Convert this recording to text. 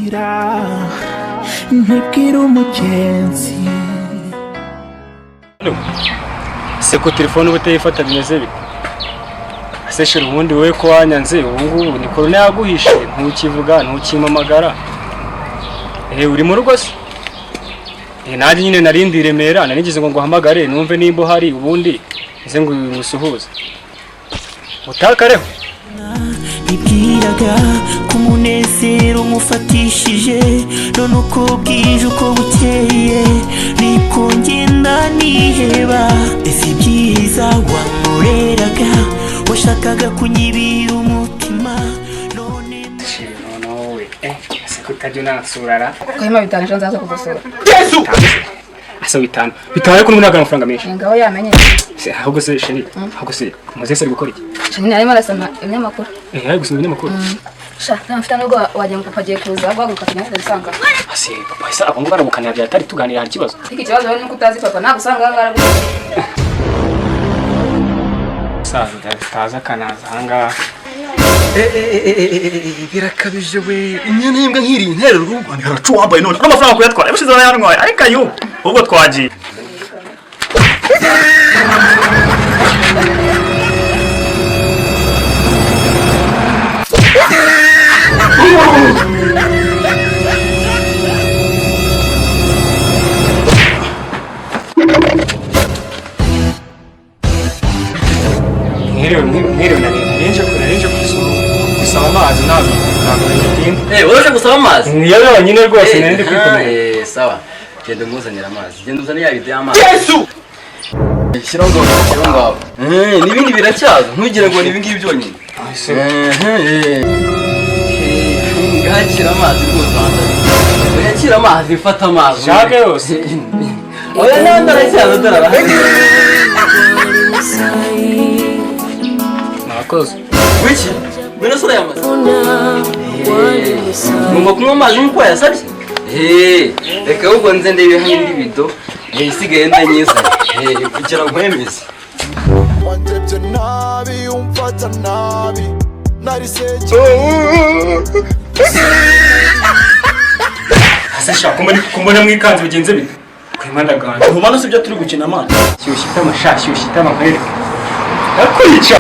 Inzira ntibwira umugenzi. Se ko telefone uba utayifata, bimeze bite se chérie? Ubundi wowe ko wanyanze ubu ngubu, ni korona yaguhishe, ntukivuga, ntukimpamagara. Uri mu rugo se? Nanjye nyine narindi i Remera, narigeze ngo nguhamagare numve nimba uhari, ubundi nze ngo ngusuhuze utakareho. Nibwiraga ko umunezero nkufatishije, none uko bwije uko bukeye niko ngenda niheba. Ese ibyiza wankoreraga, washakaga kunyibira umutima, none Chérie, noneho wowe, ese ko utajya unansurara? Ukahema 5 ejo nzaza kugusura. Ase 5, 5, ariko n'ubu ntabwo ari amafaranga menshi. Ngaho yamenye. Se ahubwo se chérie, ahubwo se muzehe ari gukora iki? Nyine arimo arasoma ibinyamakuru. Ari gusoma ibinyamakuru. Sha, nta mfite nubwo wagira ngo papa agiye kuza guhaguruka tugenda gusanga. Ase papa, ese abo ngo barabukanira byatari tuganira, hari ikibazo? Ariko ikibazo rero nuko utazi papa, ntabwo usanga aha ngaha. Saza utaza akanaza ahangaha. Birakabije we, inyana y'imbwa nk'iri nterera urugo. Haracu wambaye none n'amafaranga kuyatwara yabashize barayantwaye, ariko ayo ubwo twagiye. Mwiriwe, mwiriwe, narinje gusaba amazi, ntabwo bitinda. Eh, wowe uje gusaba amazi? Niyo yonyine rwose nari ndi kwikomera. Sawa, genda umuzanire amazi, genda uzane ya bido y'amazi. Yesu, shyiraho ngaho, shyiraho ngaho. N'ibindi biracyaza, ntugire ngo ni ibi ngibi byonyine. Ngakira amazi rwose, wanzaniye. Yakira amazi, mfata amazi. Shaka yose. Oya, n'andi aracyaza, dore arahari. Mwakoze. Wiki ngwino sura y'amazi, ngomba kunywa amazi nk'uko wayasabye. Reka ahubwo nze ndebe hano indi bido isigaye ndanyizanye kugira ngo nkwemeze. Wandebye nabi, umfata nabi, nariseke. Ase sha, kumbona mwikanze, bigenze bite? Kwima ndaganje. Ntubona si ibyo turi gukina amazi? Shyushya itama sha, shyushya itama nkwereke. Nakwica.